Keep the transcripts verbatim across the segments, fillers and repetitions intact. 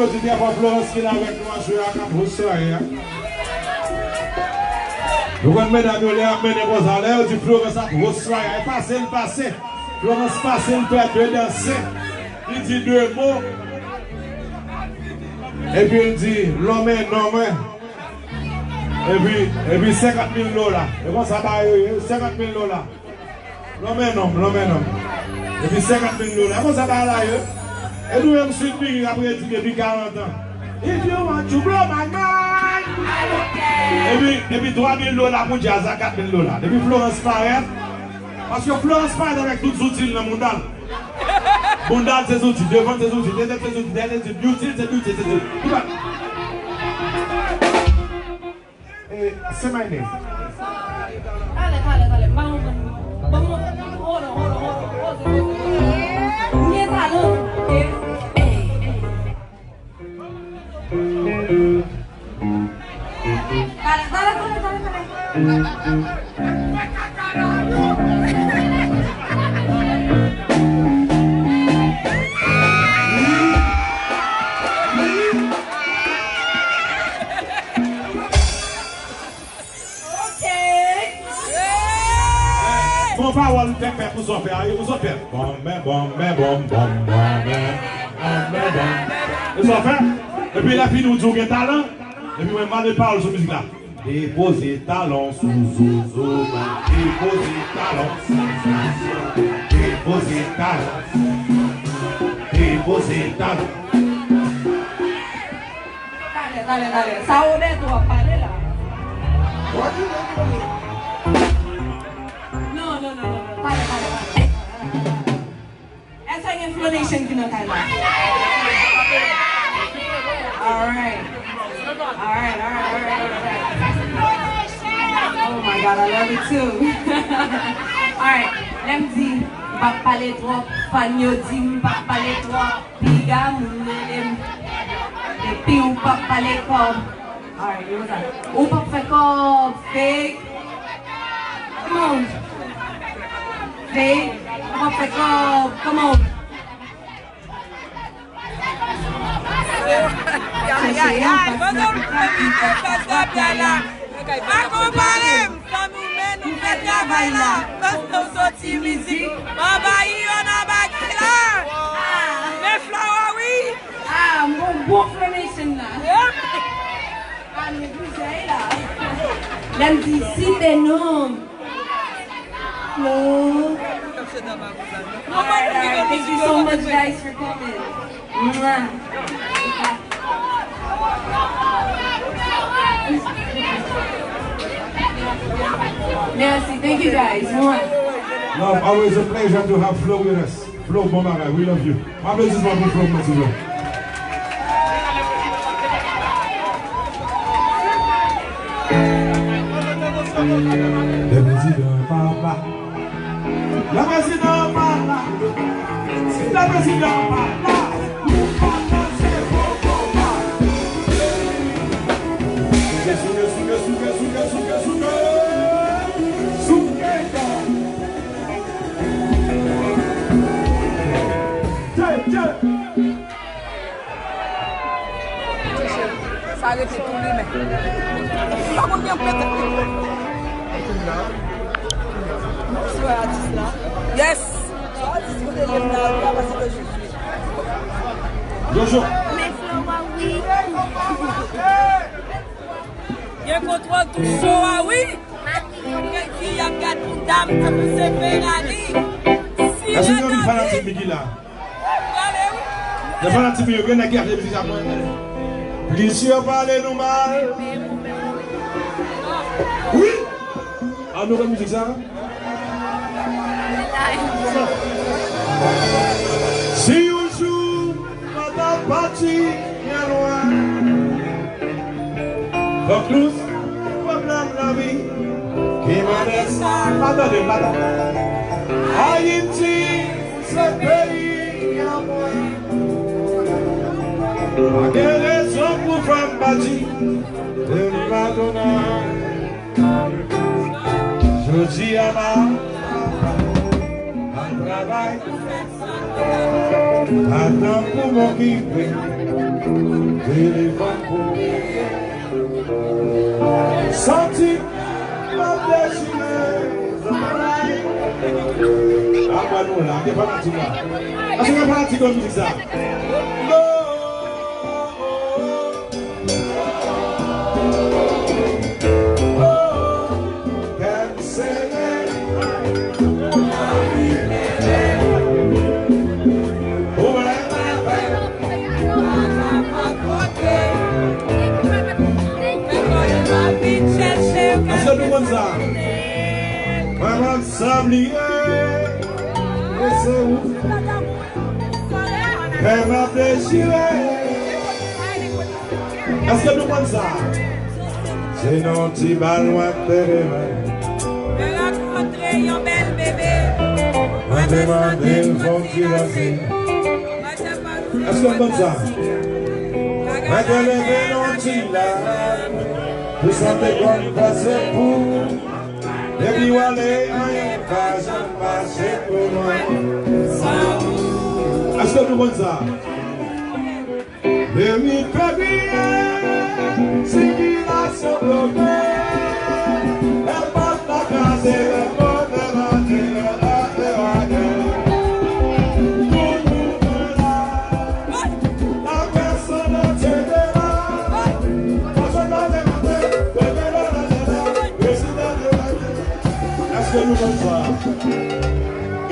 Jodi a, Florence ki la avèk nou an jwe a k ap host sware a. Nou konn medam yo lè y ap mennen konsa, lè yo di Florence ap host sware a, e pase l pase. Florence pase l fè de danse. Li di de mo. Epi l di, "Lonmen non mwen." Epi, epi senkant mil dola. E konsa bagay yo ye, senkant mil dola. Lonmen non m, lonmen non m. Epi senkant mil dola. E konsa bagay la ye. E nou menm Sweet Micky k ap redi depi karant an. "If you want to blow my mind." Epi, epi twa mil dola pou djaz la, kat mil dola. Depi Florence parèt, paske Florence parèt avèk tout zouti l nan bounda l. Bounda l se zouti, devan l se zouti, tete l se zouti, dèyè l se zouti, boutil se boutil, se zouti. Tout bagay. Eh, say my name. Talè, talè, talè. M pa konprann. Ban mwen, hold on, hold on, hold on. Poze, poze, poze. M gen talan, ok? Talè, talè, talè, talè, talè. Ok. Bon pawòl, fè, fè pou sa w fè a, pou sa w fè. Bon, men, bon, men, bon, bon, bon, men, bon, men, bon. E sa w fè? Epi lè fini, ou di w gen talan. Epi mwen, m mande pawòl sou mizik la. Depoze talon sou zozo mwen. Depoze talon sou zozo. Depoze talon. Depoze talon. Talè, talè, talè. Sa Roberto ap pale la. Non, non, non, non, non. Talè, talè, talè. Èske gen Flow Nation ki nan kay la? Alright. Alright, alright, alright, alright. Oh my God, I love it too. Alright, lè m di, m p ap pale twòp, fan yo di m p ap pale twòp, piga moun rele m. Depi w p ap pale kòb. Alright, yo sa. Ou p ap fè kòb, fake. Come on. Fake. Ou p ap fè kòb. Come on. Ya, ya, ya. Pandan w fè videyo, fè travay la. Pa konpare m, fanmi w, men nou fè travay la. Pandan w soti mizik, anba yo nan bagay la. Men Flow a wi. Ah, m gon bon Flow Nation la. Yep. Ah, m gen plizyè la. Lè m di site non m. Flow. Alright, alright. Thank you so much, guys, for coming. Mwah. Merci. Thank you, guys. Mwah. Love, always a pleasure to have Flow with us. Flow, bon bagay, we love you. Aplodisman pou Flow, mwen, silvouplè. Le prezidan pa la. Le prezidan pa la. Si le prezidan pa la, nou pa panse poko pa. Souke, souke, souke, souke, souke, souke. Souke, souke, souke. Sa rete tou limen. Pa konn gen pete. Bonsoir, atis la. Yes. Bonsoir, atis, kote lem la, ou pa pase de Jojo. Jojo. Men Flow a wi. Gen kontwòl tou cho a wi. Mwen di y ap gad yon dam tankou se Ferrari. Èske gen yon fanatik Micky la? Gen fanatik Micky, gen nèg ki achte mizik sa mwen. Plizyè pale nou mal. Wi. An nou konn mizik sa? Si yon jou m pa ta pati byen lwen. Fòk nou se pwoblèm lavi ki mande sa. Pa tande, pa tande. Ayiti se peyi an mwen. Pa gen rezon pou fè m pati de m pa tounen. Jodi a m ap travay. Pa tankou m okipe. Telefòn pou mwen. Santi m ap dechire. Apa nou la, gen fanatik la. Èske gen fanatik nan mizik sa? Kè m sere. Ou wè m avè. Èske nou konn sa? Mwen menm san bliye. E se ou. Kè m ap dechire. Èske nou konn sa? Se nan yon ti bal mwen te reve. Mwen rankontre yon bèl bebe. Mwen te mande l fè yon ti ranse. Èske nou konn sa? Mwen te leve nan yon ti laj pou sante kò m pase pou. Depi w ale, anyen pa janm mache pou mwen. Èske nou konn sa? Meri fè bliye, sikilasyon bloke. Èl pòt la kraze, èl pòt la kraze, èl pòt la kraze. Tout moun la, la pèsonalite de la. Pèsonalite de la. Èske nou konn sa?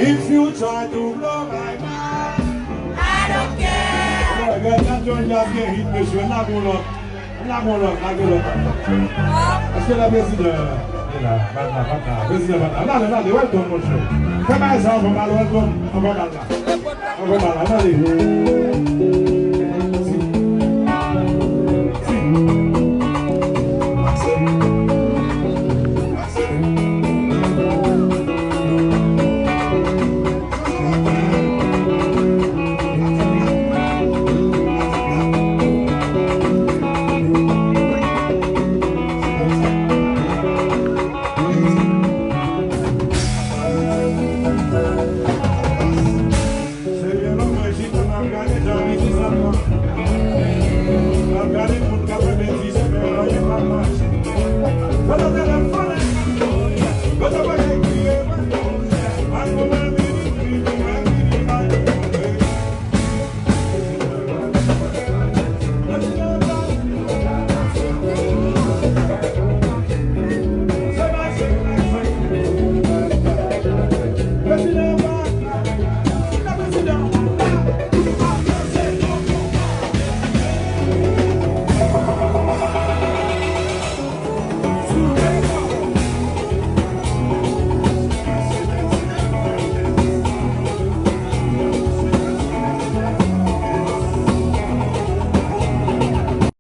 If you try to blow my mind, I don't care. Gad, gad, John Jazz gen hit, mesye. N ap yon lòt. N ap yon lòt, n ap yon lòt. Èske la prezidan la? E la, pa t la, pa t la. Prezidan pa t la. N ale, n ale, welcome, monchè. Fè bagay sa ankò, n al welcome. Ankò, n al la. Ankò, n al la, n ale.